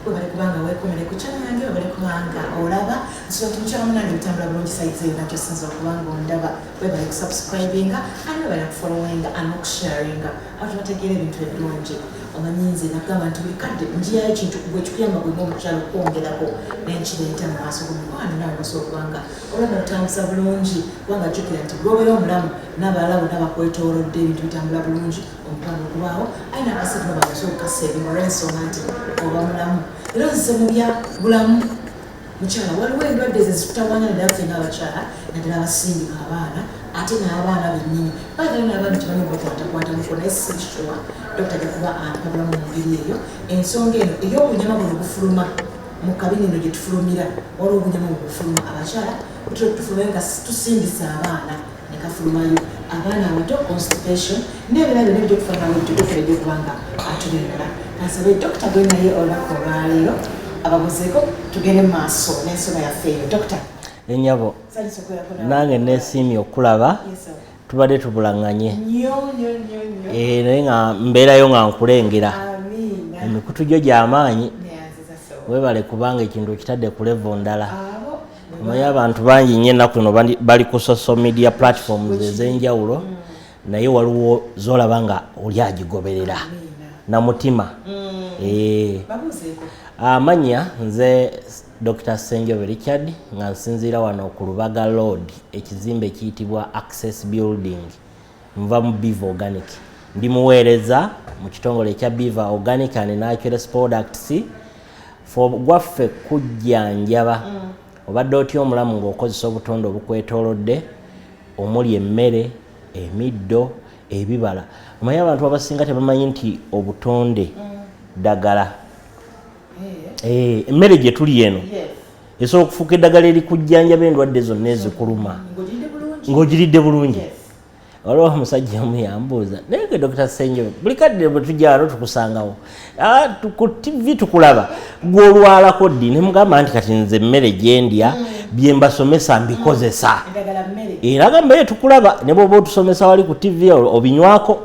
Webale kubanga weekumire ku channel yange, webale kubanga olaba. Nsuubira nti mukyala munange bitambula bulungi side eyo nakyo sinza okuba nga ondaba. Webale kusubscribinga ate webale kufollowinga and okusharinga abantu bategeera ebintu ebirungi. Omanyi nze nagamba nti buli kadde njiyayo ekintu gwe kikuyamba gwe ng'omukyala okwongerako nenkireeta mu maaso g'omukwano, naawe osobola okuba nga olaba otambuza bulungi, kubanga jjukira nti lwobeera omulamu n'abalala bonna bakwetoolodde ebintu bitambula bulungi, omukwano okubaawo aye n'akasente noba osobola okukasevinga olw'ensonga nti oba mulamu. Era nze mu bya bulamu mukyala, waliwo endwadde ezo ezitutawaanya naddala ffe ng'abakyala, naddala abasindika abaana ate n'abaana bennyini. Baagala n'abaana tebalina okubakwatakwatamuko, naye si sure dokita ajja kuba ampabulamu mu ngeri eyo. Ensonga eno ey'obunyama buno bufuluma mu kabina eno gye tufulumira, waliwo obunyama bwe bufuluma, abakyala butera okutufuluma nga tusindisa abaana ne kafulumayo, abaana abato, constipation n'ebirala byonna ebijja okufaanana bwebityo. Dokita ejja okuba nga atubinula. Kansabe dokita gwe naye olunaku olwaleero ababuzeeko, tugende mu maaso n'ensonga yaffe eyo. Dokita. Enyabo, nange nesiimye okulaba. Tubadde tubulaŋŋanye. Nnyo nnyo nnyo nnyo. Naye nga mbeerayo nga nkulengera. Amiina. Emikutu gyo gy'amaanyi. Neyanziza so. Webale kubanga ekintu okitadde ku level ndala. Abo. Omanyi abantu bangi nnyo ennaku eno bali ku social media platforms ez'enjawulo, naye waliwo zolaba nga oli agigoberera na mutima. Babuuzeeko. Amannya nze Dr Ssenjobe Richard, nga nsinziira wano ku Lubaga Road, ekizimbe ekiyitibwa Access Building. Nva mu Biva Organic, ndi muweereza mu kitongole ekya Biva Organic and Natural Products. For gwaffe kujjanjaba obadde otya omulamu ng'okozesa obutonde obukwetoolodde, omuli emmere, emiddo, ebibala. Omanyi abantu abasinga tebamanyi nti obutonde ddagala. Emmere gye tuli eno esobola okufuuka eddagala erikujjanjaba endwadde zonna ezikuluma Ng'ogiridde bulungi. Ng'ogiridde bulungi. Waliwo omusajja omu yambuuza, "Naye gwe Dr Ssenjobe, buli kadde bwe tujja wano tukusangawo. Ah, ku TV tukulaba, gw'olwalako ddi?" Ne mugamba nti kati nze emmere gye ndya, bye mbasomesa mbikozesa. Eddagala mmere. Era gamba ye tukulaba ne bw'oba otusomesa wali ku TV obinywako.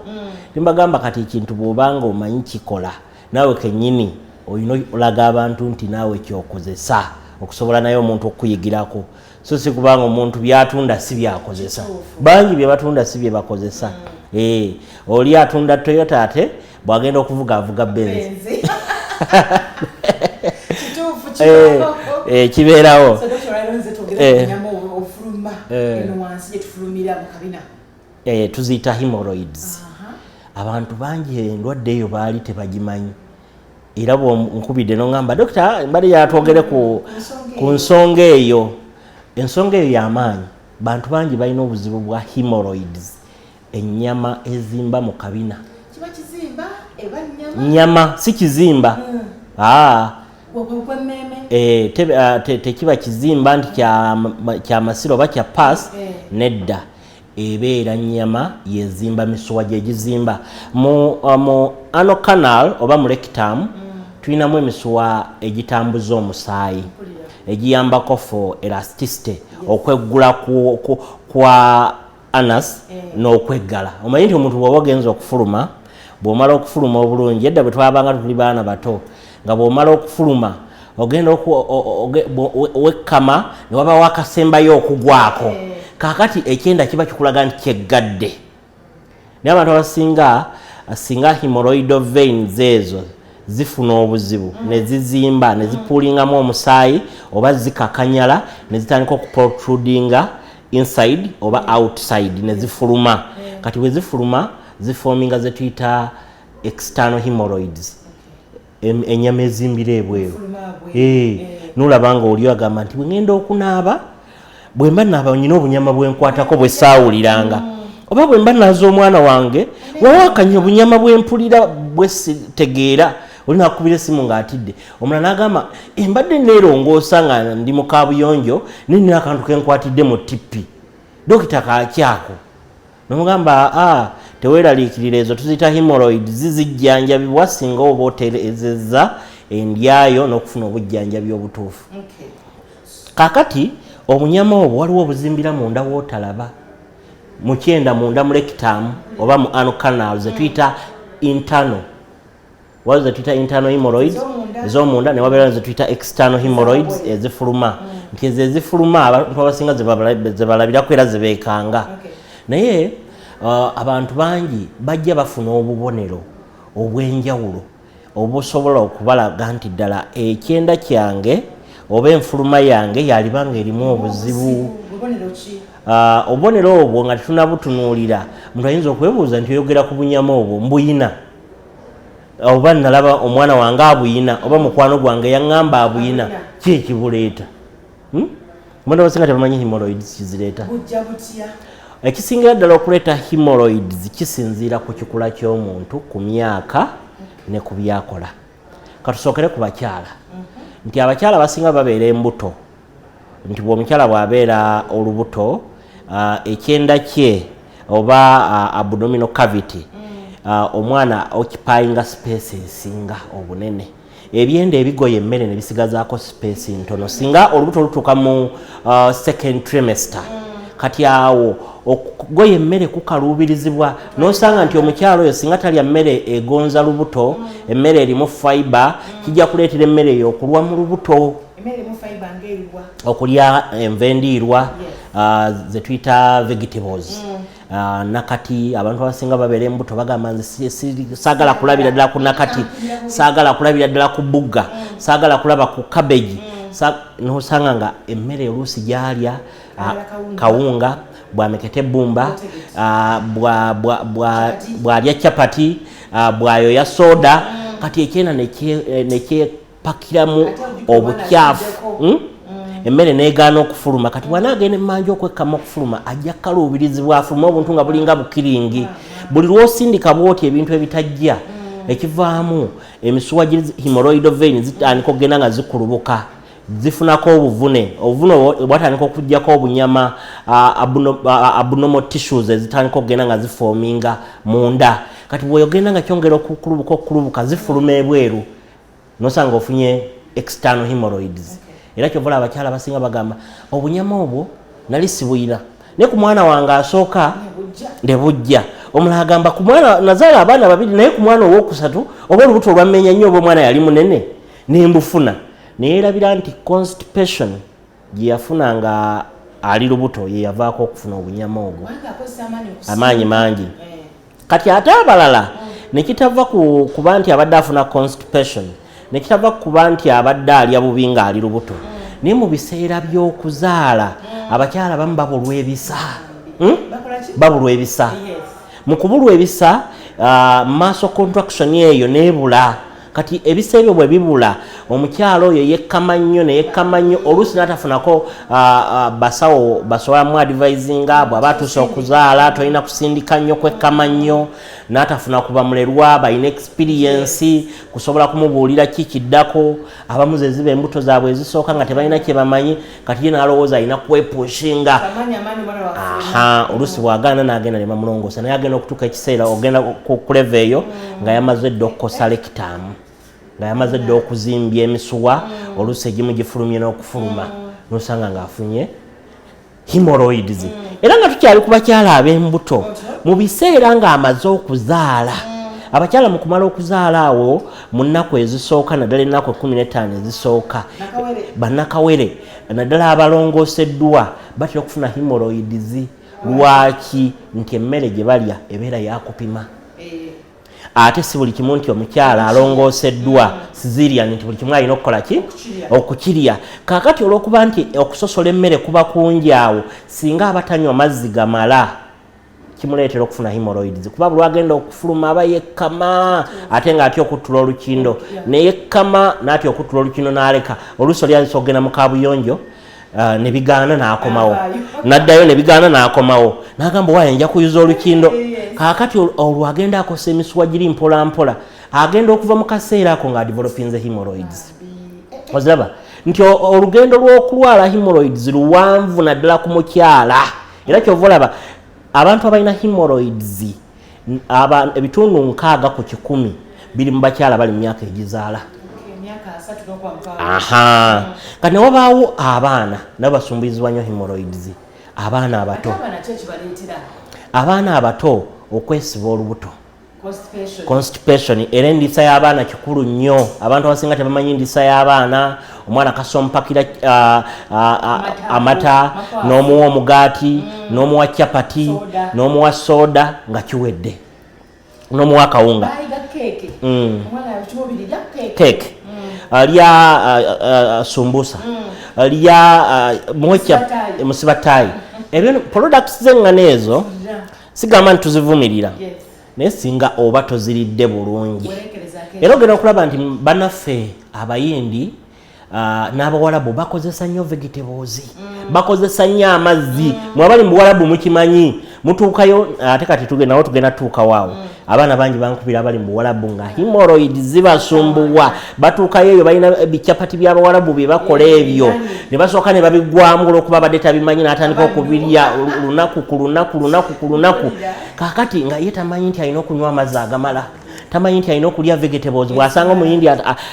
Nimbagamba kati ekintu bw'obanga omanyi kikola, naawe kennyini olina olaga abantu nti naawe kyokozesa okusobola naye omuntu okukuyigirako, so si kubanga omuntu byatunda si byakozesa. Bangi bye batunda si bye bakozesa. Oli atunda Toyota, ate bw'agenda okuvuga avuga Benz. Benzi. Kituufu. Kibeerawo. So Dr. Leero nze twogere ku bunyama obufuluma eno wansi gye tufulumira mu kabina. Tuziyita hemorrhoids. Abantu bangi endwadde eyo baali tebagimanyi, era bwonkubidde noŋŋamba, "Dokita, mbadde yatwogere ku nsonga eyo." Ensonga eyo y'amaanyi. Bantu bangi balina obuzibu bwa hemorrhoids, ennyama ezimba mu kabina. Kiba kizimba eba nnyama? Nyama, si kizimba. Aa. Gwemmeeme. Tekiba kizimba nti kya masiro oba kya pus. Nedda, ebeera nnyama yezimba, misuwa gye gizimba mu anal canal oba mu rectum. Tulinamu emisuwa egitambuza omusaayi egiyambako for elasticity, okweggula kwa anus n'okweggala. Omanyi nti omuntu bw'oba ogenza okufuluma, bw'omala okufuluma obulungi, edda bwe twabanga tuli baana bato, nga bw'omala okufuluma ogenda wekkama ne wabawo akasembayo okugwako. Kaakati ekyenda kiba kikulaga nti kyeggadde, naye abantu abasinga singa hemorrhoidal veins ezo zifuna obuzibu ne zizimba ne zipuulingamu omusaayi oba zikakanyala ne zitandika okuprotrudinga inside oba outside ne zifuluma. Kati bwe zifuluma ziforminga ze tuyita external hemorrhoids, enyama ezimbira ebweru. Fuluma bwe. Nolaba nga oli agamba nti bwe ngenda okunaaba, bwe mba naaba nyina obunyama bwenkwatako bwe saawuliranga, oba bwe mba naaza omwana wange wawakanya obunyama bwempulira bwesitegeera. Oli nakubira esimu ng'atidde. Omulala n'agamba, "Embadde neerongoosa nga ndi mu kabuyonjo, naye nina akantu kenkwatidde mu tippi, dokita, kakyako?" Nomugamba, "Aa, teweeraliikirira, ezo tuziyita hemorrhoids, zijjanjabibwa singa oba otereezezza endyayo n'okufuna obujjanjabi obutuufu." Kaakati obunyama obwo waliwo obuzimbira munda wootalaba mukyenda, munda mu rectum oba mu anal canal, ze tuyita internal, waliwo ze tuyita internal hemorrhoids. Ez'omunda. Ez'omunda, ne wabeerawo zetuyita external hemorrhoids, ezifuluma, nti ezo ezifuluma abantu abasinga zebalabirako era zebeekanga. Naye abantu bangi bajja bafuna obubonero obw'enjawulo obusobola okubalaga nti ddala ekyenda kyange oba enfuluma yange yalibanga erimu obuzibu. Bubonero ki? Obubonero obwo nga tetunabutunuulira, omuntu ayinza okwebuuza nti oyogera ku bunyama obwo mbuyina, oba nalaba omwana wange abuyina, oba mukwano gwange yaŋŋamba abuyina, ki ekibuleeta? Hmm? Abantu abasinga tebamanyi hemorrhoids kizireeta. Bujja butya? Ekisingira ddala okuleeta hemorrhoids kisinziira ku kikula ky'omuntu, ku myaka ne ku byakola. Katusookere ku bakyala, nti abakyala abasinga babeera embuto, nti bw'omukyala bw'abeera olubuto, ekyenda kye oba abdominal cavity, omwana occupyinga space esinga obunene, ebyenda ebigoya emmere ne bisigazaako space ntono. Singa olubuto lutuuka mu second trimester, kati awo okugoya emmere kukaluubirizibwa, n'osanga nti omukyalo oyo singa talya mmere egonza lubuto, emmere erimu fiber, kijja kuleetera emmere eyo okulwa mu lubuto. Emmere erimu fiber ng'eriwa? Okulya enva endiirwa, zetuyita vegetables. Nakati abantu abasinga babeera embuto bagamba nze saagala kulabira ddala ku nakati, saagala kulabira ddala ku bugga, saagala kulaba ku cabbage. Nosanga nga emmere oluusi gyalya Ayagala kawunga. Kawunga bwameketa ebbumba, bwalya chapati, bwayoya soda, kati ekyenda nekyepakiramu Ate ojjukira obukyafu. omwana. Emmere negaana okufuluma. Kati bwanaagenda emmanja okwekkama okufuluma, ajja kukaluubirizibwa afulume obuntu nga bulinga bukiringi. Buli lwosindika bwoti ebintu ebitajja, ekivaamu emisuwa giri hemorrhoidal vein zitandika okugenda nga zikulubuka, zifunako obuvune. Obuvune obwo bwatandika okugjako obunyama, abnormal tissues ezitandika okugenda nga zifoominga munda. Kati bw'ogenda nga kyongera okukulubuka, okukulubuka, zifuluma ebweru, nosanga ofunye external hemorrhoids. Era kyova abakyala abasinga bagamba obunyama obwo nali sibuyina, naye ku mwana wange asooka ne bujja. Omulala agamba ku mwana nazaala abaana babiri, naye ku mwana owokusatu oba olubuto olwammenya nnyo oba omwana yali munene nembufuna. Neyerabira nti constipation gye yafuna nga ali lubuto ye yavaako okufuna obunyama obwo. Kubanga akozesa amaanyi okusinga. Amaanyi mangi. Kati ate abalala nekitava ku kuba nti abadde afuna constipation, nekitava ku kuba nti abadde alya bubi ng'ali lubuto, naye mu biseera by'okuzaala abakyala bamu babulwa ebisa. Bakola ki? Babulwa ebisa. Mu kubulwa ebisa, muscle contraction eyo neebula. Kati ebisa ebyo bwe bibula, omukyala oyo yekkama nnyo, neyekkama nnyo, oluusi n'atafunako basawo basobola mu advisinga bw'aba atuuse okuzaala tolina kusindika nnyo, kwekkama nnyo, n'atafuna kuba mulerwa balina experience kusobola kumubuulira ki kiddako. Abamu ze ziba embuto zaabwe ezisooka nga tebalina kye bamanyi, kati ye n'alowooza alina kwepushinga. Amaanyi, amaanyi, omwana waffe. Aha, oluusi bw'agaana n'agenda ne bamulongoosa, naye agenda okutuuka ekiseera ogenda ku level eyo nga yamaze dda okukosa rectum, nga yamaze dda okuzimbya emisuwa, oluusi egimu gifulumye n'okufuluma, nosanga ng'afunye hemorrhoids. Era nga tukyali ku bakyala ab'embuto, mu biseera ng'amaze okuzaala, abakyala mu kumala okuzaala awo mu nnaku ezisooka, naddala ennaku 15 ezisooka, Nakawere. Bannakawere naddala abalongooseddwa batera okufuna hemorrhoids. Lwaki? Nti emmere gye balya ebeera yakupima, ate si buli kimu nti omukyala alongooseddwa cesarean nti buli kimu alina okukola ki? Okukirya. Okukirya. Kaakati olw'okuba nti okusosola emmere kuba kungi awo, singa aba tanywa mazzi gamala, kimuleetera okufuna hemorrhoids, kuba buli lwagenda okufuluma aba yekkama, ate ng'atya okuttula olukindo, neyekkama n'atya okuttula olukindo n'aleka. Oluusi oli ayinza okugenda mu kabuyonjo, ne bigaana n'akomawo, Avaayo. n'addayo ne bigaana n'akomawo, n'agamba waayo nja kuyuza olukindo. Kaakati olwo agenda akosa emisuwa giri mpola mpola, agenda okuva mu kaseera ako ng'adevelopinze hemorrhoids. Oziraba nti olugendo lw'okulwala hemorrhoids luwanvu, naddala ku mukyala. Era kyova olaba abantu abalina hemorrhoids, ebitundu 60% biri mu bakyala bali mu myaka egizaala. Emyaka 30 n'okwambuka. Aha, kati newabaawo abaana nabo basumbuyizibwa nnyo hemorrhoids, abaana abato. Ate abaana ki ekibaleetera? Abaana abato okwesiba olubuto. Constipation. Era endiisa y'abaana kikulu nnyo. Abantu abasinga tebamanyi ndiisa y'abaana. Omwana kasompakira amata, n'omuwa omugaati, n'omuwa chapati, n'omuwa soda, nga kiwedde, n'omuwa akawunga, cake, lya sumbusa, lya musibatayi. Ebyo products z'eŋŋano ezo sigamba nti tuzivumirira, naye singa oba toziridde bulungi. Era ogenda okulaba nti bannaffe Abayindi n'Abawalabu bakozesa nnyo vegetables, bakozesa nnyo amazzi. Mwabali mu Buwalabu mukimanyi, mutuukayo ate kati nawo tugenda tutuukawaawo. Abaana bangi bankubira abali mu Buwalabu nga hemorrhoid zibasumbuwa. Batuukayo eyo balina bicyapati by'Abawalabu bye bakola ebyo, ne basooka ne babigwamu olwokuba badde tabimanyi, n'atandika okubirya lunaku ku lunaku, lunaku ku lunaku. Kaakati nga ye tamanyi nti alina okunywa amazzi agamala, tamanyi nti alina okulya vegetables. Bw'asanga Omuyindi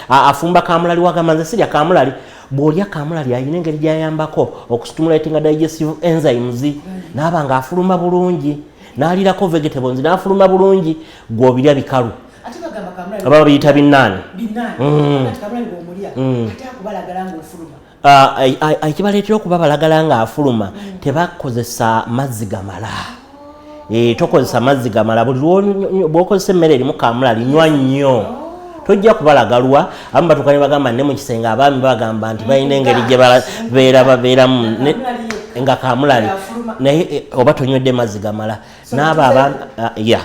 afumba kamulali, wagamba, "Nze sirya kamulali." Bw'olya kamulali alina engeri gyayambako okustimulatinga digestive enzymes, naaba nga afuluma bulungi, n'alirako vegetables n'afuluma bulungi. Gw'obirya bikalu, aba babiyita binnaani. Ekibaleetera okuba balagala ng'afuluma, tebakozesa mazzi gamala. Tokozesa mazzi gamala. Buli bw'okozesa emmere erimu kamulali, nywa nnyo, tojja kubalagalwa. Abamu batuuka ne bagamba ne mu kisenge, abaami bagamba nti balina engeri gye babeera babeeramu nga kamulali, naye oba tonywedde mazzi gamala. Naabo abaana ya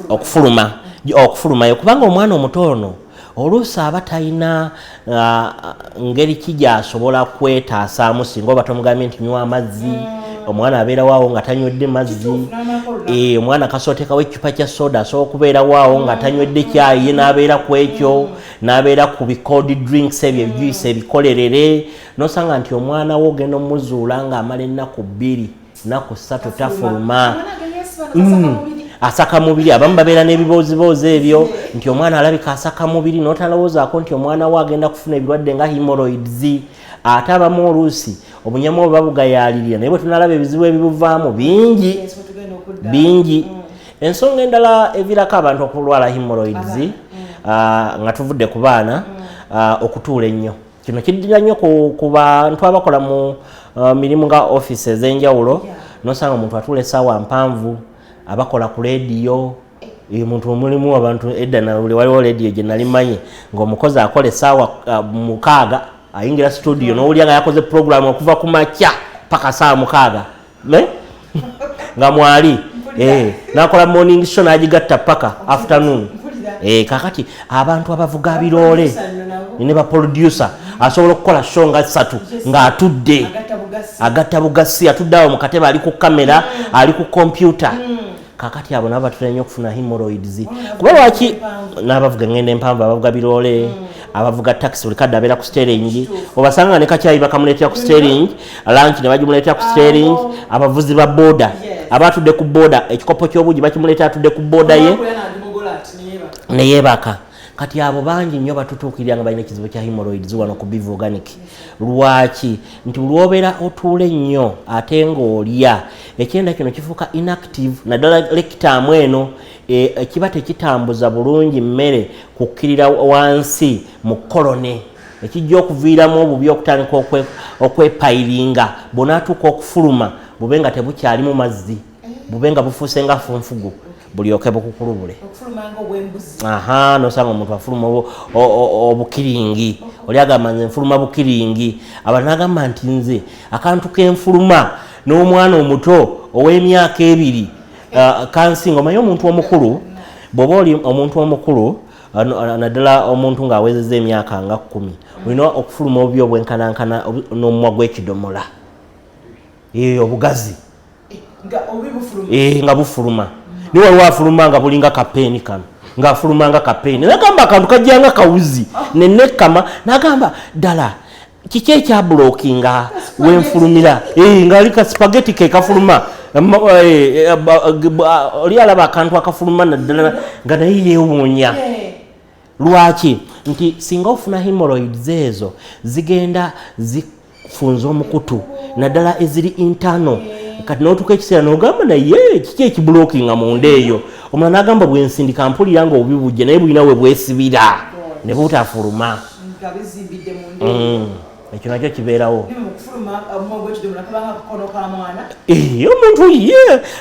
okufuluma, okufulumayo, kubanga omwana omuto ono oluusi aba talina ngeri ki gy'asobola kwetaasaamu singa oba tomugambye nti nywa amazzi. Omwana abeerawaawo nga tanywedde mazzi. Omwana kasootekawo ekicupa kya soda, asobola okubeerawaawo nga tanywedde kyayi, ye n'abeera ku ekyo, n'abeera ku bi cold drinks ebyo, ebijuice ebikolerere, nosanga nti omwana wo ogenda omuzuula ng'amala ennaku 2, nnaku 3 tafuluma. Asaka mubiri. Abamu babeera n'ebibooziboozi ebyo nti omwana alabika asaka mubiri, n'otalowoozaako nti omwana we agenda kufuna ebirwadde nga hemorrhoids. Ate abamu oluusi obunyama obwo babugayaalirira, naye bwe tunalaba ebizibu ebibuvaamu bingi bingi. Ensonga endala eviirako abantu okulwala hemorrhoids, nga tuvudde ku baana, okutuula ennyo. Kino kiddira nnyo ku bantu abakola mu mirimu nga office ez'enjawulo, nosanga omuntu atuula essaawa mpanvu, abakola ku leediyo. Omuntu omulimu abantu edda nabuli waliwo leediyo gye nali mmanyi ng'omukozi akola essaawa 6 ayingira studio, n'owulira nga yakoze program okuva ku makya paka saawa 6 nga mwali, nakola morning show n'agigatta paka afternoon. Kakati abantu abavuga biroole ne ba producer, asobola okukola show nga ssatu ng'atudde, agatta bugasi, atudde awo mu katebe, ali ku kamera, ali ku kompyuta. Kakati abo nabo batera nnyo okufuna hemorrhoids. Kuba lwaki? N'abavuga engendo empanvu, abavuga biroole, abavuga taxi, buli kadde abeera ku steering, obasanga nga ne kakyayi bakamuleetera ku steering, lunch ne bagimuleetera ku steering. Abavuzi ba boda, aba atudde ku boda, ekikopo ky'obugi bakimuleetera atudde ku boda ye neyeebaka. Kati abo bangi nnyo batutuukirira nga balina ekizibu kya hemorrhoids wano ku Bivu Organic. Lwaki? Nti lwobeera otuula ennyo ate ng'olya, ekyenda kino kifuuka inactive, naddala rectum eno kiba tekitambuza bulungi mmere kukkirira wansi mu colon, ekijja okuviiramu obubi okutandika okwepayiringa. Bw'onaatuuka okufuluma, bube nga tebukyalimu mazzi, bube nga bufuuse nga funfugu, bulyoke bukukulubule. Aha, nosanga omuntu afuluma obukiringi. Oli agamba, "Nze nfuluma bukiringi." Abantu nagamba nti, "Nze akantu kenfuluma n'omwana omuto ow'emyaka 2 kansinga." Omanyi omuntu omukulu, bw'oba oli omuntu omukulu, naddala omuntu ng'awezezza emyaka nga 10, olina okufuluma obubi obwenkanankana n'omumwa gw'ekidomola, obugazi. Nga bufuluma. Niwe waliwo afuluma nga bulinga kapeeni kano, ng'afuluma nga kapeeni. Nagamba akantu kajjanga kawuzi nenekama, nagamba, "Ddala kiki ekyablockinga wenfulumira?" Ngaali ka spaghetti ke kafuluma. Oli alaba akantu akafuluma naddala nga naye yeewuunya. Lwaki? Nti singa ofuna hemorrhoids ezo zigenda zifunza omukutu, naddala eziri internal. Kati n'otuuka ekiseera n'ogamba, naye kiki ekiblockinga munda eyo? Omulala n'agamba, bwensindika mpulira nga obubi bujja, naye bulina we bwesibira ne butafuluma. Nga bizimbidde munda. Ekyo nakyo kibeerawo. Nibe mu kufuluma omumwa gw'ekidomola kabanga akakono ka mwana. Omuntu ye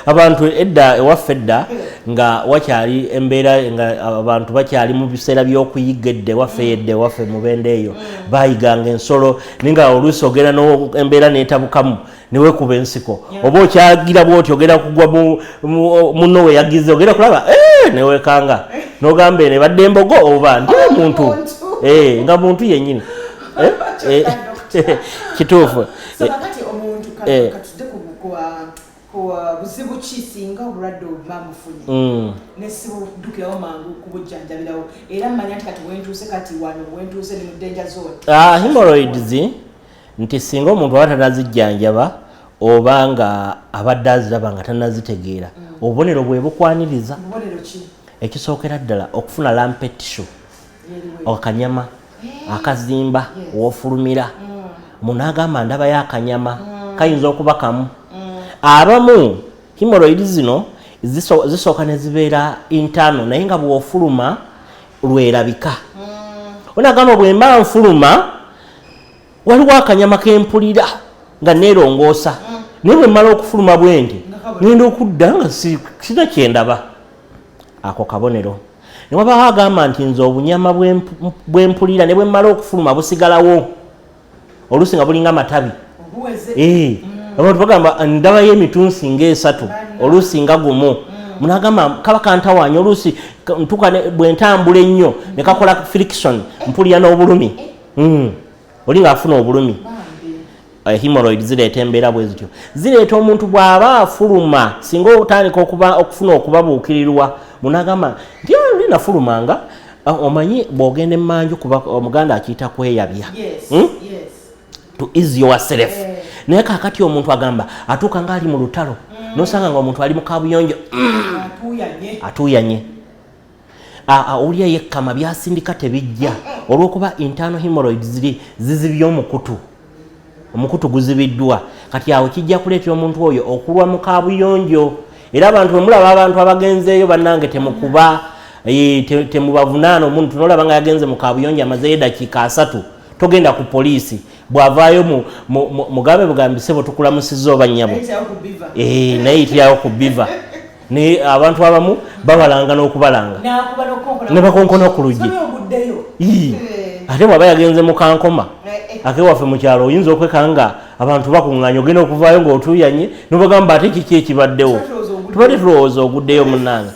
abantu edda ewaffe edda nga wakyali embeera nga abantu bakyali mu biseera by'okuyiga edda ewaffe, edda ewaffe mubende eyo bayiganga ensolo, naye nga oluusi ogenda embeera n'etabukamu newekuba ensiko, oba okyagira bwoti ogenda kugwa munno we yagize, ogenda kulaba newekanga nogamba eno ebadde embogo oba nti omuntu. Omuntu. Nga muntu yennyini. Kituufu. So kakati omuntu katudde ku buzibu ki singa obulwadde obuba mufunye nesibuddukirawo mangu kubujjanjabirawo, era mmanya nti kati wentuuse, kati wano wentuuse ni mu danger zone? Ah, hemorrhoids, nti singa omuntu aba tanazijjanjaba oba nga abadde aziraba nga tanazitegeera, obubonero bwe bukwaniriza. Bubonero ki? Ekisookera ddala, okufuna lumpy tissue, Yeriwe? akanyama akazimba wofulumira. Omuntu agamba, ndabayo akanyama, kayinza okuba kamu. Abamu hemorrhoid zino zisooka ne zibeera internal, naye nga bw'ofuluma lwerabika. Onagamba, bwe mba nfuluma waliwo akanyama kempulira nga neerongoosa, naye bwe mmala okufuluma bwe nti Nga kabonero. Ngenda okudda nga sina kyendaba. Ako kabonero. Ne wabaawo agamba nti nze obunyama bwempulira ne bwe mmala okufuluma busigalawo, oluusi nga bulinga matabi. Obuweze. Abantu bagamba, ndabayo emitunsi ngaesatu, oluusi nga gumu. Munagamba kaba kantawaanya, oluusi ntuuka bwe ntambula ennyo ne kakola friction, mpulira n'obulumi. Oli ng'afuna obulumi. Bambi. Hemorrhoid zireeta embeera bwe zityo, zireeta omuntu bw'aba afuluma, singa otandika okufuna okubabuukirirwa, munagamba nti, "Ah, ndi nafulumanga." Ah, omanyi bw'ogenda emmanju, kuba omuganda akiyita kweyabya. To ease yourself. Naye kakati omuntu agamba atuuka ngaali mu lutalo, nosanga nga omuntu ali mu kabuyonjo. Atuuyanye. Atuuyanye. Owulira yekkama, byasindika tebijja, olwokuba internal hemorrhoids ziri zizibye omukutu, omukutu guzibiddwa. Kati awo kijja kuleetera omuntu oyo okulwa mu kabuyonjo. Era abantu bwe mulaba abantu abagenzeeyo, bannange, temukuba, temubavunaana. Omuntu nolaba nga yagenze mu kabuyonjo amazeeyo eddakiika 30, togenda ku poliisi. Bw'avaayo mugambe bugambi, "Sebo, tukulamusizza," oba, "Nnyabo." Nayitawo ku biva. Naye yitirawo ku biva. Naye abantu abamu babalanga n'okubalanga. Nakuba n'okukonkona. Ne bakonkona ku luggi. Sobi oguddeyo. Ii. Ate bw'aba yagenze mu kankoma akewaffe mu kyalo, oyinza okwekanga abantu bakuŋŋaanya, ogenda okuvaayo ng'otuuyanye, nobagamba, "Ate kiki ekibaddewo?" Tulowooza oguddeyo. Tubadde tulowooza oguddeyo, munnange.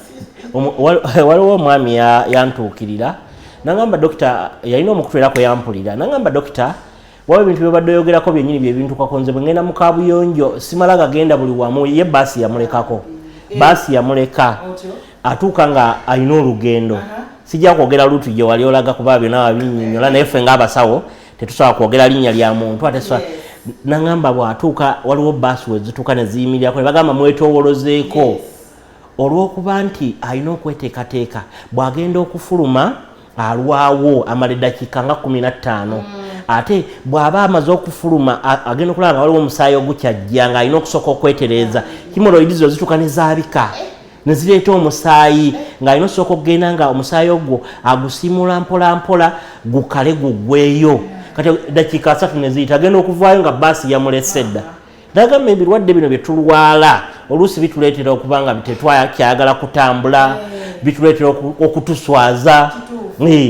Waliwo omwami yantuukirira nagamba, "Dokita," yalina omukutu era kwe yampulira, nagamba, "Dokita, waba ebintu byobadde oyogerako byennyini byebintukako. Nze bwe ngenda mu kabuyonjo simala gagenda buli wamu." Ye baasi yamulekako, baasi yamuleka. Otyo. Atuuka nga alina olugendo. Sijja kwogera lutu gye wali olaga kuba byonna wabinnyonnyola, naye ffe ng'abasawo tetusobola kwogera linnya lya muntu ate Naŋŋamba bw'atuuka waliwo baasi we zituuka ne ziyimirirako ne bagamba, "Mwetoowolozeeko." Olw'okuba nti alina okweteekateeka, bw'agenda okufuluma alwawo amala eddakiika nga 15, ate bw'aba amaze okufuluma agenda okulaba nga waliwo omusaayi ogukyajja, ng'alina okusooka okwetereeza. Hemorrhoids zo zituuka ne zaabika ne zireeta omusaayi, ng'alina osooka okugenda nga omusaayi ogwo agusiimula mpola mpola gukale guggweyo. Kati eddakiika 30 ne ziyita, agenda okuvaayo nga baasi yamulese dda. Nagamba ebirwadde bino bye tulwala oluusi bituleetera okuba nga tetwakyagala kutambula, bituleetera okutuswaza.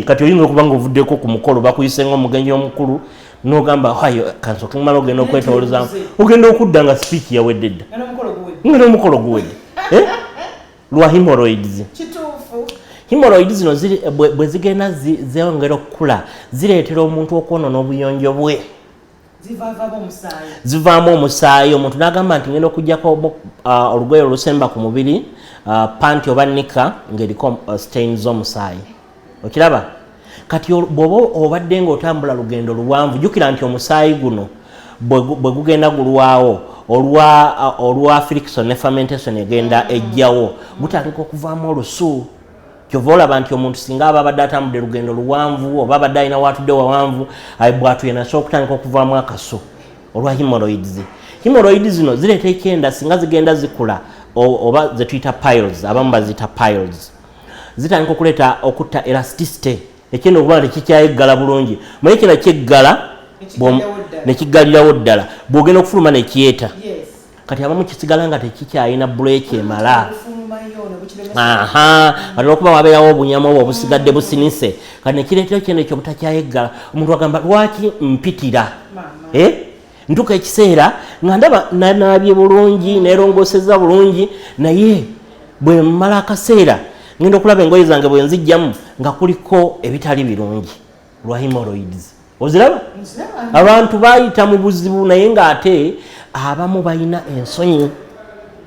Kati oyinza okuba nga ovuddeko ku mukolo, bakuyise nga omugenyi omukulu, nogamba, "Ayo kansooke mmale," ogenda okwetoolozamu, ogenda okudda nga speech yawedde dda. Nga n'omukolo guwedde. Nga n'omukolo guwedde. Lwa hemorrhoids. Hemorrhoids zino bwe zigenda zongera okukula, zireetera omuntu okwonoona obuyonjo bwe. Zivaavamu omusaayi. Zivaamu omusaayi. Omuntu n'agamba nti ngenda okugjako olugoye olusemba ku mubiri, panti oba nika, ng'eriko stain z'omusaayi. Okiraba? Kati bw'oba obadde ng'otambula lugendo luwanvu, jjukira nti omusaayi guno bwe gugenda gulwawo olwa friction ne fermentation egenda ejjawo, gutandika okuvaamu olusu. Kyova olaba nti omuntu singa aba abadde atambudde lugendo luwanvu oba abadde alina watudde wawanvu, ayi bw'atuye nasobola okutandika okuvaamu akasu olwa hemorrhoids. Hemorrhoid zino zireeta ekyenda singa zigenda zikula, oba zetuyita piles, abamu baziyita piles, zitandika okuleeta okutta elasticity, ekyenda okuba nga tekikyayeggala bulungi. Maye ekyenda kyeggala Nekiggalirawo ddala. Nekiggalirawo ddala, bw'ogenda okufuluma nekyeta. Kati abamu kisigala nga tekikyalina brake emala. Bufulumayo ne bukiremesa. Aha, kati olwokuba wabeerawo obunyama obwo obusigadde businise, kati nekireetera ekyenda ekyo obutakyayeggala. Omuntu agamba, "Lwaki mpitira?" Maama. Eh? Ntuuka ekiseera nga ndaba nanaabye bulungi, nerongoseza bulungi, naye bwe mmala akaseera ngenda okulaba engoye zange bwe nzijjamu nga kuliko ebitali birungi lwa hemorrhoids. Oziraba? Nziraba. Abantu bayita mu buzibu, naye ng'ate abamu balina ensonyi.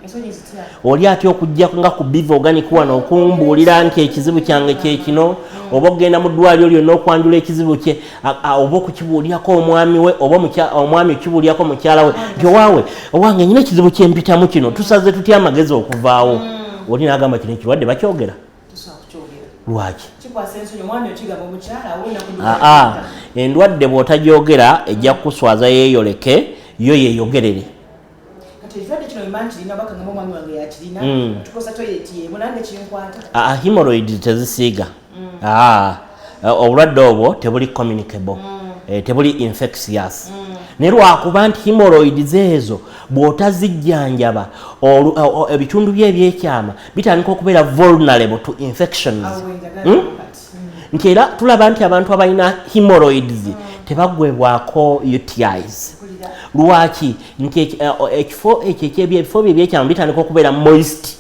Ensonyi zitya? Oli atya okujja nga ku Biva Organic wano okumbuulira nti ekizibu kyange kyekino, oba okugenda mu ddwaliro lyonna okwanjula ekizibu kye, oba okukibuulirako omwami we, oba omwami okukibuulirako mukyala we nti, "Owaawe, owange, nyina ekizibu kyempitamu kino, tusaze tutya amagezi okuvaawo?" Oli n'agamba, "Kino ekirwadde bakyogera?" Tosobola kukyogera. Lwaki? Kikwasa ensonyi, omwami okigamba omukyala awo. Aa, endwadde bw'otagyogera ejja kukuswaza, yeeyoleke yo yeeyogerere. Kati ekirwadde kino mba nkirina, oba kangamba omwami wange yakirina, tukosa toilet yemu, nange kinkwata? Aa, hemorrhoids tezisiiga. Aa, obulwadde obwo tebuli communicable, tebuli infectious, naye lwakuba nti hemorrhoids ezo bw'otazijjanjaba, ebitundu bye ebyekyama bitandika okubeera vulnerable to infections. Awo wenjagala kati. Nti era tulaba nti abantu abalina hemorrhoids tebaggwebwako UTIs. Mpulira. Lwaki? Nti ekifo ekyo ebifo bye ebyekyama bitandika okubeera moist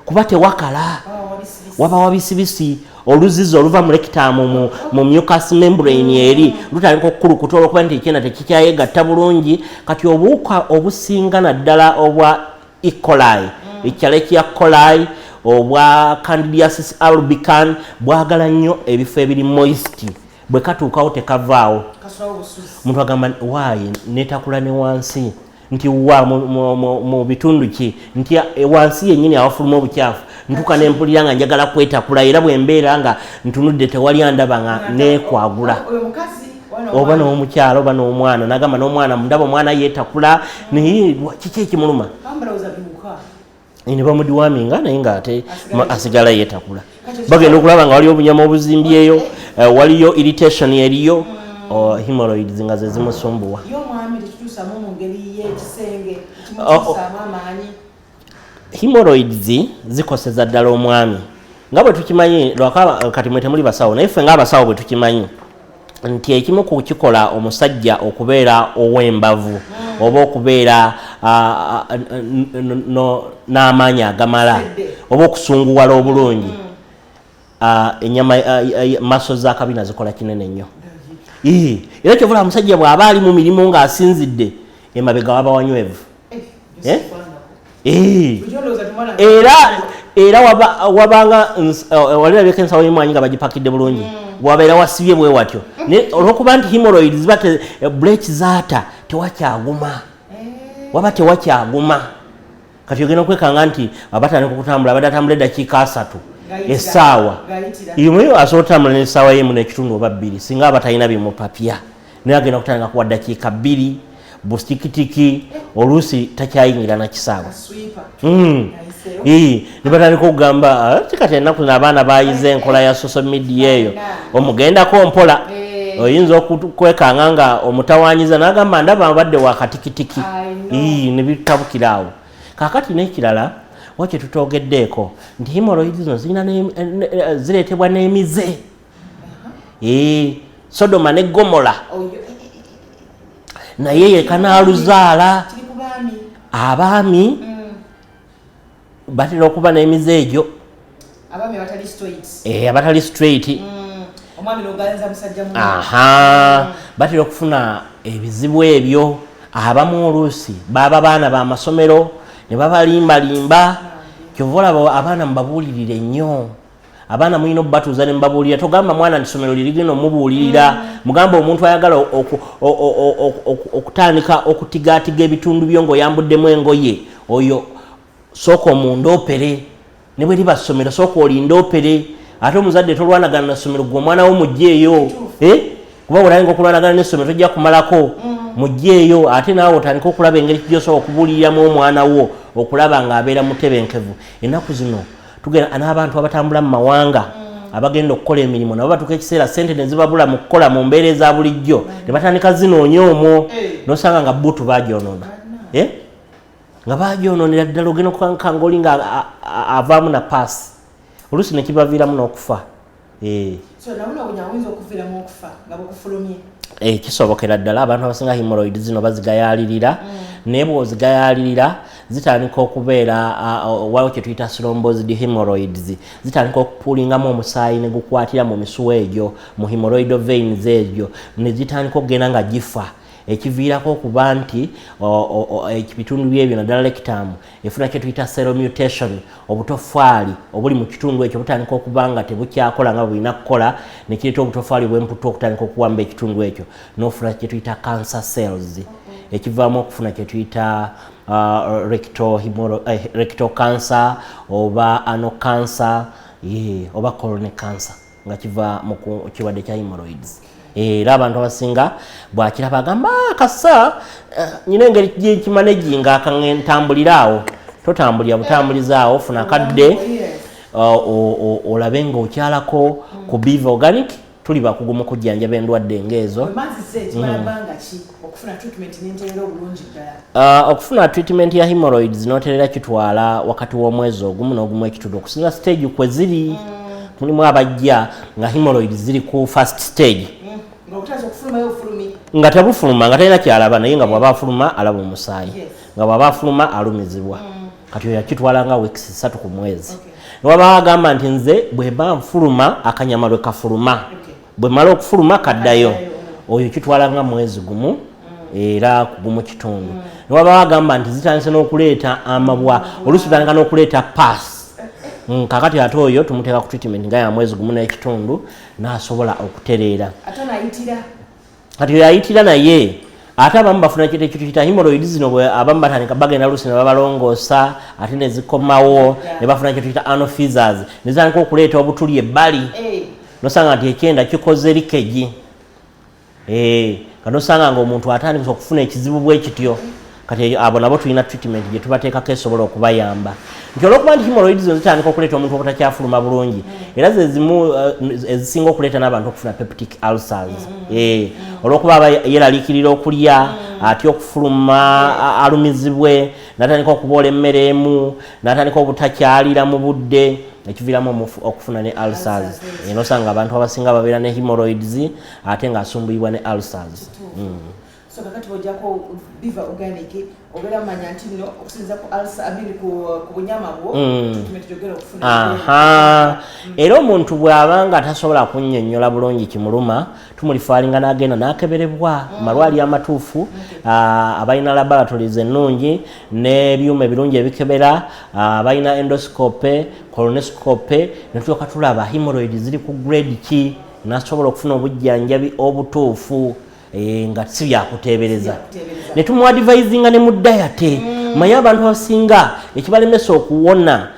kuba tewakala. Waba wabisibisi. Waba wabisibisi, oluzizi oluva mu rectum, mu mucus membrane eri lutandika okukulukuta olwokuba nti ekyenda tekikyayegatta bulungi. Kati obuwuka obusinga naddala obwa E. coli, Escherichia coli, obwa Candidiasis albicans, bwagala nnyo ebifo ebiri moist. Bwe katuukawo tekavaawo. Kasulawo busuzi. Omuntu agamba, "Waayi, netakula ne wansi." Nti wa mu bitundu ki? Nti wansi yennyini awafuluma obukyafu, ntuka nempulira nga njagala kwetakula, era bwe mbeera nga ntunudde tewali andaba nga neekwagula. Oyo mukazi? Oba n'omukyalo oba n'omwana, nagamba n'omwana, ndaba omwana yeetakula, naye kiki ekimuluma? Bambalowooza biwuka. Ne bamudeworminga, naye ngaate Asigala asigala yeetakula. Kati Bagenda okulaba nga waliyo obunyama obuzimbyeyo, waliyo irritation eriyo, hemorrhoids nga ze zimusumbuwa. Ye omwami tekituusamu mu ngeri y'ekisenge? Oh, oh. Kimutuusaamu amaanyi? Hemorrhoids zikoseza ddala omwami, nga bwe tukimanyi, lwakaba kati mwe temuli basawo, naye ffe ng'abasawo bwe tukimanyi nti ekimu ku kikola omusajja okubeera ow'embavu oba okubeera n'amaanyi agamala Sedde. oba okusunguwala obulungi, enyama, muscle z'akabina zikola kinene nnyo. Ii, era kyovula omusajja bw'aba ali mu mirimu ng'asinzidde emabega waba wanywevu. Eh, Eh? Ee. Bulijjo ndowooza nti omwana Era wabanga walirabyeko ensawo y'emwanyi nga bagipakidde bulungi, wabeera wasibye bwe watyo, naye olwokuba nti hemorrhoids ziba brake zaata, tewakyaguma, waba tewakyaguma. Kati ogenda okwekanga nti abatandika okutambula, abadde atambula eddakiika 30, Gayitira. essaawa Gayitira. Imwe asobola otambula n'essaawa yemu n'ekitundu oba 2 singa aba talina bimupapya, naye agenda kutandika kuwa ddakiika 2 butikitiki, oluusi takyayingira na kisaawe. Sweeper. Ayiseewo. Ii, ne batandika okugamba, "Ah, kati ennaku zino abaana bayize enkola ya social media eyo, omugendako mpola." Oyinza okwekanga nga omutawanyiza, n'agamba, "Ndaba abadde wakatikitiki." I know. Ii, ne bitabukira awo. Kaakati n'ekirala wa kye tutogeddeeko nti hemorrhoids zino zirina zireetebwa n'emize. Ee, Sodoma ne Gomola. Oyo Naye yekanaaluzaala. Kiri ku baami. Abaami batera okuba n'emize egyo. Abaami abatali straight. Abatali straight. Omwami n'oganza musajja munne. Aha, batera okufuna ebizibu ebyo. Abamu oluusi baba baana b'amasomero ne babalimbalimba. Kyova olaba abaana mubabuulirire nnyo. Abaana mulina okubatuuza ne mubabuulira. Togamba mwana nti somero lirigenda omubuulirira, mugamba omuntu ayagala okutandika okutigaatiga ebitundu byo ng'oyambuddemu engoye, oyo sooka omundoopere. Ne bwe liba ssomero, sooka olindoopere. Ate omuzadde tolwanagana na ssomero, gwe omwana wo mugjeeyo. Eh? Kuba bw'olayinga okulwanagana n'essomero tojja kumalako. Mugjeeyo, ate naawe otandika okulaba engeri gyosobola okubuuliriramu omwana wo okulaba ng'abeera mutebenkevu. Ennaku zino tugenda n'abantu abatambula mu mawanga, abagenda okukola emirimu, nabo batuuka ekiseera sente ne zibabula mu kukola mu mbeera eza bulijjo, ne batandika zinoonya omwo. Nosanga nga buutu bagyonoona. Eh? Nga bagyonoonera ddala, ogenda okukankanga oli nga avaamu na pus, oluusi nekibaviiramu n'okufa. Eh. So nabona obunyama buyinza okuviiramu okufa nga bukufulumye? Eh, kisobokera ddala. Abantu abasinga hemorrhoid zino bazigayalirira, naye bw'ozigayalirira zitandika okubeera waliwo kye tuyita thrombosed hemorrhoids, zitandika okupuulingamu omusaayi ne gukwatira mu misuwa egyo, mu hemorrhoidal veins egyo, ne gitandika okugenda nga gifa, ekiviirako okuba nti ebitundu byebyo, naddala rectum, efuna kye tuyita cell mutation. Obutofaali obuli mu kitundu ekyo butandika okuba nga tebukyakola nga bwe bulina kukola, nekireeta obutofaali bw'emputu okutandika okuwamba ekitundu ekyo, n'ofuna kye tuyita cancer cells, ekivaamu okufuna kye tuyita rectal cancer oba anal cancer, yeah, oba colon cancer, nga kiva mu kirwadde kya hemorrhoids. Era abantu abasinga bwakiraba agamba, "Ah, kasa nyina engeri gyekimanaginga ntambulira awo." Totambulira butambulizaawo, funa akadde olabe ng'okyalako ku Biva Organic. Tuli bakugu mu kujjanjaba endwadde ng'ezo. Wemazise ekimala bbanga ki okufuna treatment n'enterera obulungi ddala? Okufuna treatment ya hemorrhoids n'oterera kitwala wakati w'omwezi ogumu n'ogumu ekitundu, okusinza stage kwe ziri. Mulimu abajja nga hemorrhoids ziri ku first stage, Nga obutandise okufulumayo obufulumi. Nga tebufuluma, nga talina kyalaba, naye nga bw'aba afuluma alaba omusaayi, nga bw'aba afuluma alumizibwa. Kati oyo akitwala nga weeks 3 ku mwezi. Newaba agamba nti nze bwe mba nfuluma akanyama lwe kafuluma, bwe mala okufuluma kaddayo, Kaddayo. Oyo kitwala nga mwezi gumu era kugumu kitundu. Newaba agamba nti zitandise n'okuleeta amabwa, oluusi bitandika n'okuleeta pus, kakati ate oyo tumuteeka ku treatment nga ya mwezi gumu n'ekitundu n'asobola okutereera. Ate onayitira? Kati oyo ayitira, naye ate abamu bafuna kintu ekituyita hemorrhoids zino, bwe abamu batandika bagenda luusi ne babalongoosa, ate ne zikomawo, ne bafuna kyetuyita anal fissures, ne zitandika okuleeta obutuli ebbali. Nosanga nti ekyenda kikoze leakage, nga nosanga nga omuntu atandika okufuna ekizibu bwe kityo. Kati eyo abo nabo tulina treatment gye tubateekako esobola okubayamba, nti olwokuba nti hemorrhoids zino zitandika okuleeta omuntu obutakyafuluma bulungi, era ze zimu ezisinga okuleeta n'abantu okufuna peptic ulcers. Olwokuba aba yeraliikirira okulya, atya okufuluma, alumizibwe, natandika okuboola emmere emu, natandika obutakyalira mu budde, ekiviiramu okufuna ne ulcers. Ulcers. Nosanga abantu abasinga babeera ne hemorrhoids ate ng'asumbuyibwa ne ulcers. So kakati bwojjako Biva Organic, obeera manya nti nno okusinza ku ulcer, I mean ku bunyama bwo, treatment gyogera okufuna. Aha, era omuntu bw'aba nga tasobola kunnyonnyola bulungi kimuluma, tumulifaalinga n'agenda n'akeberebwa mu malwaliro amatuufu, abalina laboratories ennungi n'ebyuma ebirungi ebikebera, abalina endoscope, colonoscope, ne tulyoka tulaba hemorrhoid ziri ku grade ki, n'asobola okufuna obujjanjabi obutuufu, nga si byakuteebereza. Byakuteebereza. Ne tumuadvisinga ne mu diet. Manye abantu abasinga ekibalemesa okuwona,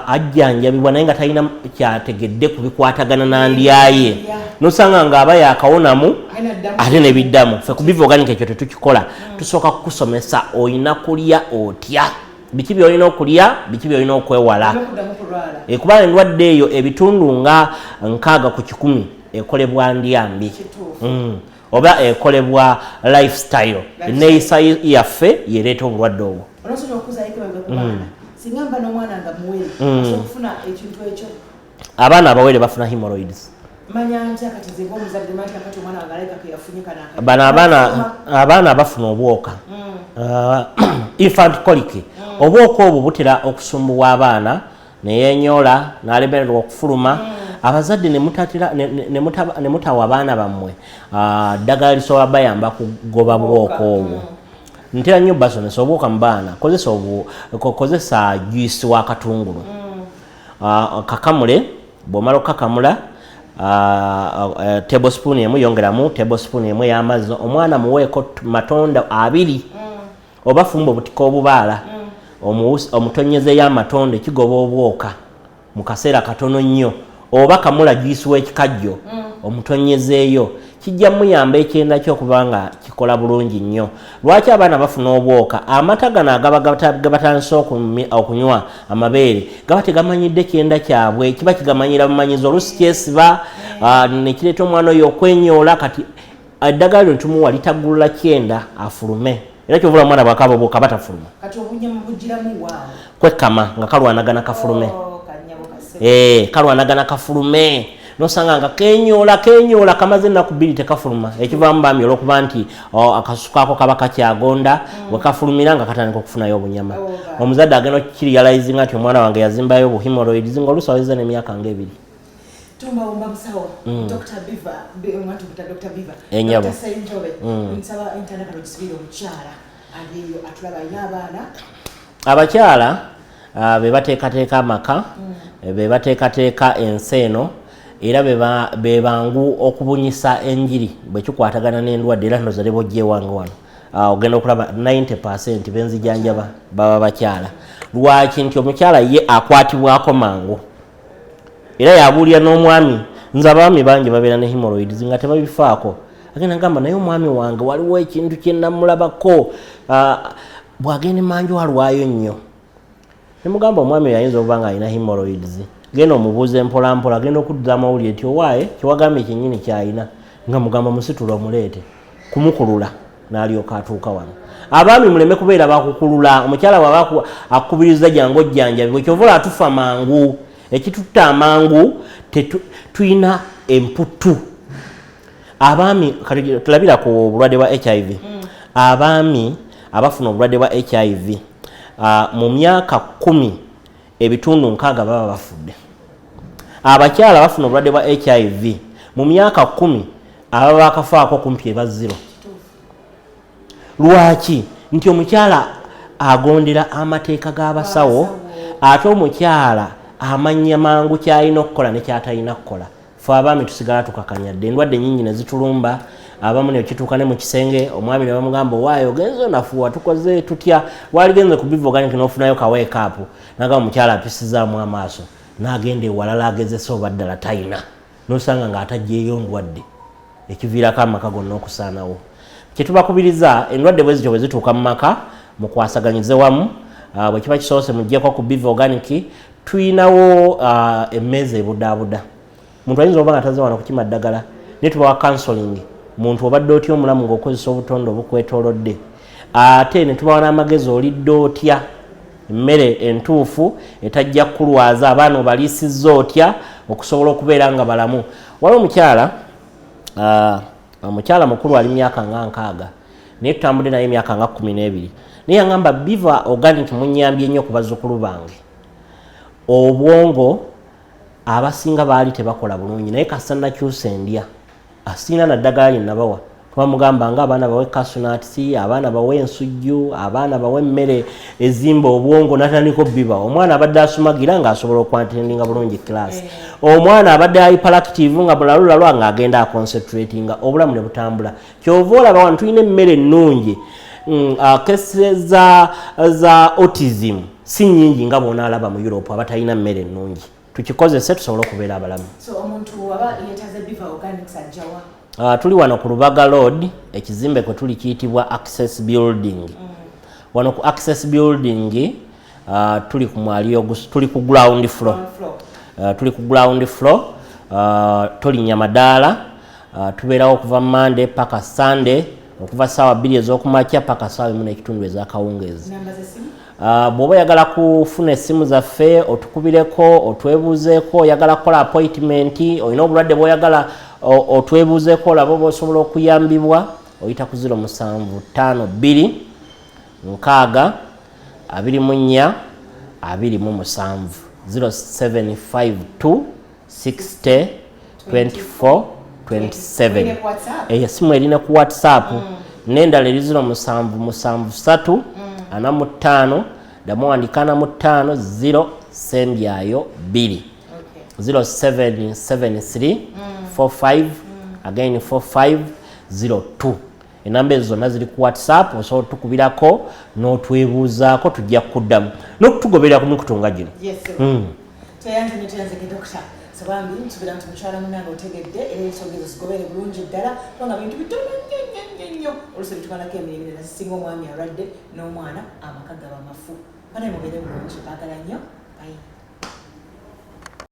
ajjanjabibwa naye nga talina kyategedde ku bikwatagana nandyaye. Nosanga ng'aba yakawonamu, Alina ddamu. Ate nebiddamu. Ffe ku Biva Organic ekyo tetukikola. Tusooka kukusomesa olina kulya otya, biki byolina okulya, biki byolina okwewala. N'okuddamu kulwala. Kubanga endwadde eyo ebitundu nga 60% ekolebwa ndyambi. Oba ekolebwa lifestyle, enneeyisa yaffe yereeta obulwadde obwo. Onosobola okuzaayiko emabega ku baana? Singa mba n'omwana nga muwere, asobola okufuna ekintu ekyo? Abaana abawere bafuna hemorrhoids. Manya ntya kati nze ng'omuzadde manti kakati omwana wange alabika ke yafunye kano akati? Bano abaana bafuna obwoka, infant colic. Obwoka obwo butera okusumbuwa abaana, neyenyola n'alemererwa okufuluma. Abazadde ne mutawa abaana bammwe ddagala lisobola bayamba kugoba bwoka obwo. Ntera nnyo basomesa obwoka mu baana, kozesa juice wa katungulu. Kakamule, bw'omala okukakamula, tablespoon emu yongeramu tablespoon emu ey'amazzi, omwana muweeko matonda abiri, oba fumba obutiko obubaala, omutonyezeeyo amatondo, ekigoba obwoka mu kaseera katono nnyo. Oba kamula juice w'ekikajjo, omutonyezeeyo, kijja muyamba ekyenda kyo okuba nga Tukola bulungi nnyo. Lwaki abaana bafuna obwoka? Amata gano agaba gebatandise okunywa amabeere gaba tegamanyidde kyenda kyabwe, kiba kigamanyira bumanyizi, oluusi kyesiba nekireeta omwana oyo okwenyoola. Kati eddagala lyo tumuwa litagulula kyenda afulume, era kyovula omwana bwakaba obwoka batafuluma. Kati obunyama bugiramu waawo? Kwekama nga kalwanagana kafulume. Oh, kanyabo kase. Kalwanagana kafulume, nosanga nga kenyoola kenyoola, kamaze ennaku 2 tekafuluma. Ekivaamu bambi olwokuba nti akasu kaako kaba kakyagonda, wekafulumira nga katandika okufunayo obunyama. Oh, ba. Omuzadde agenda okukirealizinga nti omwana wange yazimbayo obuhemorrhoids nga oluusi aweza n'emyaka nga 2. Tumbawumba musawo Dr. Biva, omwana tumuta Dr. Biva. Ennyabo. Dr. Senjobe, nsaba entandikano gisibire omukyala ali eyo atulaba, alina abaana. Abakyala be bateekateeka amaka, be bateekateeka ensi eno, era be bangu okubunyisa enjiri bwe kikwatagana n'endwadde. Era ndoza ne bw'ojja ewange wano, ogenda okulaba 90% benzijanjaba baba bakyala. Lwaki? Nti omukyala ye akwatibwako mangu, era yabuulira n'omwami. Nze abaami bangi babeera ne hemorrhoids nga tebabifaako. Agenda gamba, naye omwami wange waliwo ekintu kye namulabako, bw'agenda emanju alwayo nnyo. Nemugamba omwami oyo ayinza okuba nga alina hemorrhoids, genda omubuuze mpolampola. Agenda okudda amawulire ti owaaye kyewagambye kyennyini kyalina, nga mugamba musitula omuleete kumukulula, n'alyoka atuuka wano. Abaami muleme kubeera bakukulula. Omukyala bw'aba akukubiriza jangu ojjanjabibwe, kyova olaba tufa mangu. Ekitutta amangu, tuyina emputu. Abaami kati tulabira ku bulwadde bwa HIV. Abaami abafuna obulwadde bwa HIV, mu myaka 10 60% baba bafudde. Abakyala bafuna obulwadde bwa HIV mu myaka 10, ababa bakafaako kumpi eba 0. Lwaki? Nti omukyala agondera amateeka g'abasawo, ate omukyala amanya mangu kyalina okukola ne kyatalina kukola. Fe abaami tusigala tukakanyadde, endwadde nyingi ne zitulumba. Abamu ne kituuka ne mu kisenge, omwami ne bamugamba, owaayo ogenze onafuwa, tukoze tutya? Waligenze ku Biva Organic n'ofunayo kaweekaapu. Nagamba omukyala apisizaamu amaaso, n'agenda ewalala agezesa oba ddala tayina, nosanga ng'atajjeeyo ndwadde, ekiviirako amaka gonna okusaanawo. Kyetubakubiriza, endwadde bwe zityo bwe zituuka mu maka, mukwasaganyize wamu. Bwe kiba kisoose, muggyeko ku Biva Organic. Tuyinawo emmeeza ebudaabuda. Muntu ayinza oba nga taze wano kukima ddagala, naye tubawa counseling. Muntu obadde otya omulamu ng'okozesa obutonde obukwetoolodde? Ate ne tubawa n'amagezi, olidde otya emmere entuufu etajja kukulwaza? Abaana obaliisizza otya okusobola okubeera nga balamu? Waliwo omukyala, omukyala mukulu, ali myaka nga 60, naye tutambudde naye emyaka nga 12, naye yangamba, Biva Organic munyambye nnyo ku bazzukulu bange. Obwongo abasinga baali tebakola bulungi, naye kasita nakyusa endya, asiina naddagala lye nabawa. Twamugamba nga abaana bawe cashew nuts, abaana bawe ensujju, abaana bawe emmere ezimba obwongo, natandika obbiba. Omwana abadde asumagira ng'asobola okwattendinga bulungi class, omwana abadde hyperactive nga bulalulalwa ng'agenda aconcentratinga, obulamu ne butambula. Kyova olaba wano tulina emmere ennungi. Case za autism si nnyingi nga bw'onaalaba mu Europe abatalina mmere ennungi. Tukikozese tusobole okubeera abalamu. So omuntu waba yeetaze Biva Organics, ajjawa? Tuli wano ku Lubaga Road, ekizimbe kwe tuli kiyitibwa Access Building. Wano ku Access Building, tuli ku mwaliro, tuli ku ground floor. Ground floor. Tuli ku ground floor, tolinnya madaala. Tubeerawo okuva Monday paka Sunday, okuva saawa 2 ez'okumakya paka saawa 1:30 ez'akawungeezi. Namba z'essimu? Bw'oba oyagala kufuna essimu zaffe, otukubireko otwebuuzeeko, oyagala kukola appointment, olina obulwadde bw'oyagala otwebuuzeeko olabe oba osobola okuyambibwa, oyita ku 0752 60 24 27, 0752 60 24 27. Erine ku WhatsApp? Eyo esimu erina ku WhatsApp. N'endala eri 0773 45, ddamu wandika 45, 0 sembyayo 2. 0773 45, again 45 02. Enamba ezo zonna ziri ku WhatsApp. Osobola otukubirako n'otwebuuzaako, tujja kukuddamu n'okutugoberera ku mikutu nga gino. Yes, sir. Tweyanze nnyo, tweyanzege dokita. So bambi nsubira nti mukyala munange otegedde era ensonga ezo zigobere bulungi ddala, kubanga bintu bitono nnyo nnyo nnyo nnyo oluusi bitumalako emirimu era zisinga omwami alwadde n'omwana, amaka gaba mafu. Banaye mubeere bulungi, baagala nnyo, bye.